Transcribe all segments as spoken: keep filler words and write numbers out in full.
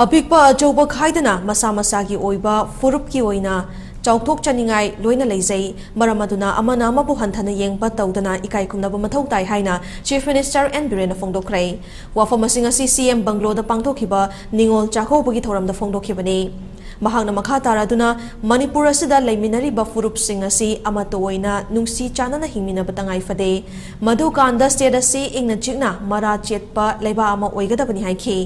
ꯑꯄꯤꯛꯄ ꯑꯆꯧꯕ ꯈꯥꯏꯗꯅ ꯃꯁꯥ ꯃꯁꯥꯒꯤ ꯑꯣꯏꯕ ꯐꯨꯔꯨꯞꯀꯤ ꯑꯣꯏꯅ ꯆꯥꯎꯊꯣꯛꯆꯅꯤꯡꯉꯥꯏ ꯂꯣꯏꯅ ꯂꯩꯖꯩ꯫ ꯃꯔꯝ ꯑꯗꯨꯅ ꯑꯃꯅ ꯑꯃꯕꯨ ꯍꯟꯊꯅ ꯌꯦꯡꯕ ꯇꯧꯗꯅ ꯏꯀꯥꯏ ꯈꯨꯝꯅꯕ ꯃꯊꯧ ꯇꯥꯏ ꯍꯥꯏꯅ Chief Minister ꯑꯦꯟ ꯕꯤꯔꯦꯟꯅ ꯐꯣꯡꯗꯣꯛꯈ꯭ꯔꯦ꯫ ꯋꯥꯐꯝꯁꯤꯡ ꯑꯁꯤ ꯁꯤ ꯑꯦꯝ ꯕꯪꯒ꯭ꯂꯣꯗ ꯄꯥꯡꯊꯣꯛꯈꯤꯕ ꯅꯤꯉꯣꯜ ꯆꯥꯛꯀꯧꯕꯒꯤ ꯊꯧꯔꯝꯗ ꯐꯣꯡꯗꯣꯛꯈꯤꯕꯅꯤ꯫ ꯃꯍꯥꯛꯅ ꯃꯈꯥ ꯇꯥꯔꯗꯨꯅ ꯃꯅꯤꯄꯨꯔ ꯑꯁꯤꯗ ꯂꯩꯃꯤꯟꯅꯔꯤꯕ ꯐꯨꯔꯨꯞꯁꯤꯡ ꯑꯁꯤ ꯑꯃꯠꯇ ꯑꯣꯏꯅ ꯅꯨꯡꯁꯤ ꯆꯥꯟꯅꯅ ꯍꯤꯡꯃꯤꯟꯅꯕ ꯇꯉꯥꯏ ꯐꯗꯦ꯫ ꯃꯗꯨꯀꯥꯟꯗ state ꯑꯁꯤ ꯏꯪꯅ ꯆꯤꯛꯅ ꯃꯔꯥ ꯆꯦꯠꯄ ꯂꯩꯕꯥꯛ ꯑꯃ ꯑꯣꯏꯒꯗꯕꯅꯤ ꯍꯥꯏꯈꯤ꯫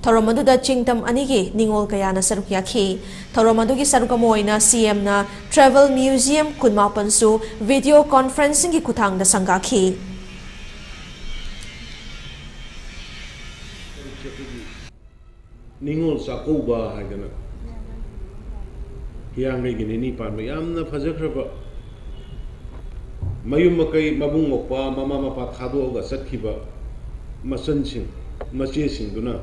ꯊꯧꯔꯝ ꯑꯗꯨꯗ ꯆꯤꯡꯇꯝ ꯑꯅꯤꯒꯤ ꯅꯤꯉꯣꯜ ꯀꯌꯥꯅ ꯁꯔꯨꯛ ꯌꯥꯈꯤ꯫ ꯊꯧꯔꯝ ꯑꯗꯨꯒꯤ ꯁꯔꯨꯛ ꯑꯃ ꯑꯣꯏꯅ ꯁꯤ ꯑꯦꯝꯅ Travel Museum ꯀꯨꯟꯃꯥꯄꯟꯁꯨ video conferencingꯒꯤ ꯈꯨꯠꯊꯥꯡꯗ ꯁꯪꯒꯥꯈꯤ꯫ ꯅꯤꯉꯣꯜ ꯆꯥꯛꯀꯧꯕ ꯍꯥꯏꯗꯅ ꯍꯤꯌꯥꯡꯒꯩꯒꯤ ꯅꯤꯅꯤ ꯄꯥꯟꯕ ꯌꯥꯝꯅ ꯐꯖꯈ꯭ꯔꯕ, ꯃꯌꯨꯝ ꯃꯀꯩ, ꯃꯕꯨꯡ ꯃꯧꯄ꯭ꯋꯥ, ꯃꯃꯥ ꯃꯄꯥ ꯊꯥꯗꯣꯛꯑꯒ ꯆꯠꯈꯤꯕ ꯃꯆꯟꯁꯤꯡ, ꯃꯆꯦꯁꯤꯡꯗꯨꯅ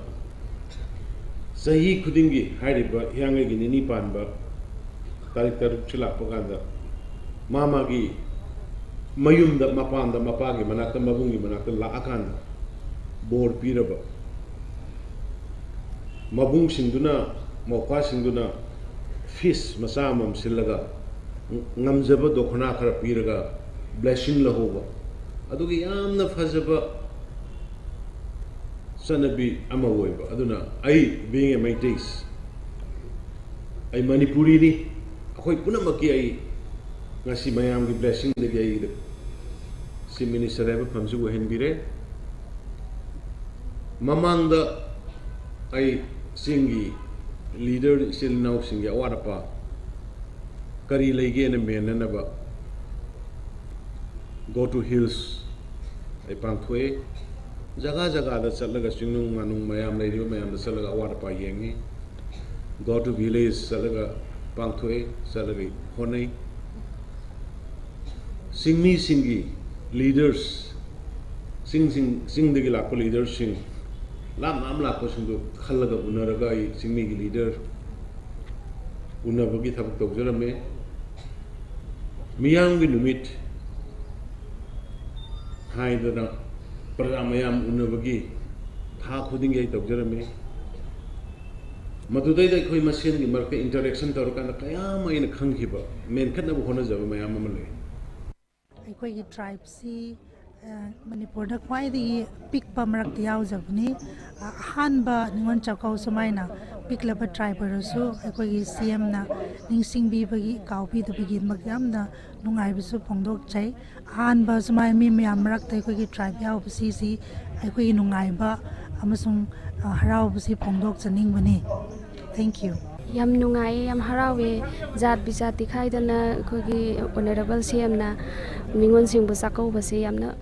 ꯆꯍꯤ ꯈꯨꯗꯤꯡꯒꯤ ꯍꯥꯏꯔꯤꯕ ꯍꯤꯌꯥꯡꯒꯩꯒꯤ ꯅꯤꯅꯤ ꯄꯥꯟꯕ ꯇꯥꯔꯤꯛ ꯇꯔꯨꯛꯁꯤ ꯂꯥꯛꯄ ꯀꯥꯟꯗ ꯃꯥ ꯃꯥꯒꯤ ꯃꯌꯨꯝꯗ, ꯃꯄꯥꯟꯗ, ꯃꯄꯥꯒꯤ ꯃꯅꯥꯛꯇ, ꯃꯕꯨꯡꯒꯤ ꯃꯅꯥꯛꯇ ꯂꯥꯛꯑꯀꯥꯟꯗ ꯕꯣꯔ ꯄꯤꯔꯕ, ꯃꯕꯨꯡꯁꯤꯡꯗꯨꯅ, ꯃꯧꯄ꯭ꯋꯥꯁꯤꯡꯗꯨꯅ feast ꯃꯆꯥ ꯑꯃꯃꯝ ꯁꯤꯜꯂꯒ, ꯉꯝꯖꯕ ꯗꯣꯈꯅꯥ ꯈꯔ ꯄꯤꯔꯒ blessing ꯂꯧꯍꯧꯕ, ꯑꯗꯨꯒꯤ ꯌꯥꯝꯅ ꯐꯖꯕ ꯆꯠꯅꯕꯤ ꯑꯃ ꯑꯣꯏꯕ꯫ ꯑꯗꯨꯅ ꯑꯩ, being a Meiteis, ꯑꯩ ꯃꯅꯤꯄꯨꯔꯤꯅꯤ, ꯑꯩꯈꯣꯏ ꯄꯨꯝꯅꯃꯛꯀꯤ ꯑꯩ ꯉꯁꯤ ꯃꯌꯥꯝꯒꯤ blessingꯗꯒꯤ ꯑꯩ Chief Minister ꯍꯥꯏꯕ ꯐꯝꯁꯤ ꯑꯣꯏꯍꯟꯕꯤꯔꯦ꯫ ꯃꯃꯥꯡꯗ ꯑꯩ ꯆꯤꯡꯒꯤ leader ꯏꯆꯤꯜ ꯏꯅꯥꯎꯁꯤꯡꯒꯤ ꯑꯋꯥꯠ ꯑꯄꯥ ꯀꯔꯤ ꯂꯩꯒꯦꯅ ꯃꯦꯟꯅꯅꯕ Go to Hills ꯑꯩ ꯄꯥꯡꯊꯣꯛꯑꯦ꯫ ꯖꯒꯥ ꯖꯒꯥꯗ ꯆꯠꯂꯒ, ꯆꯤꯡꯅꯨꯡ ꯃꯥꯅꯨꯡ ꯃꯌꯥꯝ ꯂꯩꯔꯤꯕ ꯃꯌꯥꯝꯗ ꯆꯠꯂꯒ ꯑꯋꯥꯠ ꯑꯄꯥ ꯌꯦꯡꯉꯤ꯫ Go to Village ꯆꯠꯂꯒ ꯄꯥꯡꯊꯣꯛꯑꯦ, ꯆꯠꯂꯒ ꯍꯣꯠꯅꯩ꯫ ꯆꯤꯡꯃꯤꯁꯤꯡꯒꯤ leaders, ꯆꯤꯡꯁꯤꯡ, ꯆꯤꯡꯗꯒꯤ ꯂꯥꯛꯄ leaderꯁꯤꯡ, ꯂꯥꯞꯅ ꯂꯥꯞꯅ ꯂꯥꯛꯄꯁꯤꯡꯗꯨ ꯈꯜꯂꯒ ꯎꯅꯔꯒ ꯑꯩ ꯆꯤꯡꯃꯤꯒꯤ leader ꯎꯅꯕꯒꯤ ꯊꯕꯛ ꯇꯧꯖꯔꯝꯃꯦ꯫ ꯃꯤꯌꯥꯝꯒꯤ ꯅꯨꯃꯤꯠ ꯍꯥꯏꯗꯅ ꯄ꯭ꯔꯖꯥ ꯃꯌꯥꯝ ꯎꯅꯕꯒꯤ ꯊꯥ ꯈꯨꯗꯤꯡꯒꯤ ꯑꯩ ꯇꯧꯖꯔꯝꯃꯤ꯫ ꯃꯗꯨꯗꯩꯗ ꯑꯩꯈꯣꯏ ꯃꯁꯦꯟꯒꯤ ꯃꯔꯛꯇ interaction ꯇꯧꯔꯀꯥꯟꯗ ꯀꯌꯥ ꯑꯃ ꯑꯩꯅ ꯈꯪꯈꯤꯕ, ꯃꯦꯟꯈꯠꯅꯕ ꯍꯣꯠꯅꯖꯕ ꯃꯌꯥꯝ ꯑꯃ ꯂꯩ꯫ ꯑꯩꯈꯣꯏꯒꯤ tribeꯁꯤ ꯃꯅꯤꯄꯨꯔꯗ ꯈ꯭ꯋꯥꯏꯗꯒꯤ ꯄꯤꯛꯄ ꯃꯔꯛꯇ ꯌꯥꯎꯖꯕꯅꯤ꯫ ꯑꯍꯥꯟꯕ ꯅꯤꯉꯣꯜ ꯆꯥꯛꯀꯧ ꯁꯨꯃꯥꯏꯅ ꯄꯤꯛꯂꯕ tribe ꯑꯣꯏꯔꯁꯨ ꯑꯩꯈꯣꯏꯒꯤ CMꯅ ꯅꯤꯡꯁꯤꯡꯕꯤꯕꯒꯤ, ꯀꯥꯎꯕꯤꯗꯕꯒꯤꯗꯃꯛ ꯌꯥꯝꯅ ꯅꯨꯡꯉꯥꯏꯕꯁꯨ ꯐꯣꯡꯗꯣꯛꯆꯩ꯫ ꯑꯍꯥꯟꯕ ꯁꯨꯃꯥꯏꯅ ꯃꯤ ꯃꯌꯥꯝ ꯃꯔꯛꯇ ꯑꯩꯈꯣꯏꯒꯤ tribe ꯌꯥꯎꯕꯁꯤꯁꯤ ꯑꯩꯈꯣꯏꯒꯤ ꯅꯨꯡꯉꯥꯏꯕ ꯑꯃꯁꯨꯡ ꯍꯔꯥꯎꯕꯁꯤ ꯐꯣꯡꯗꯣꯛꯆꯅꯤꯡꯕꯅꯤ꯫ Thank you꯫ ꯌꯥꯝ ꯅꯨꯡꯉꯥꯏꯌꯦ, ꯌꯥꯝ ꯍꯔꯥꯎꯋꯦ꯫ ꯖꯥꯠ ꯕꯤꯖꯥꯠꯇꯤ ꯈꯥꯏꯗꯅ ꯑꯩꯈꯣꯏꯒꯤ Honourable CMꯅ ꯅꯤꯉꯣꯜꯁꯤꯡꯕꯨ ꯆꯥꯛꯀꯧꯕꯁꯦ ꯌꯥꯝꯅ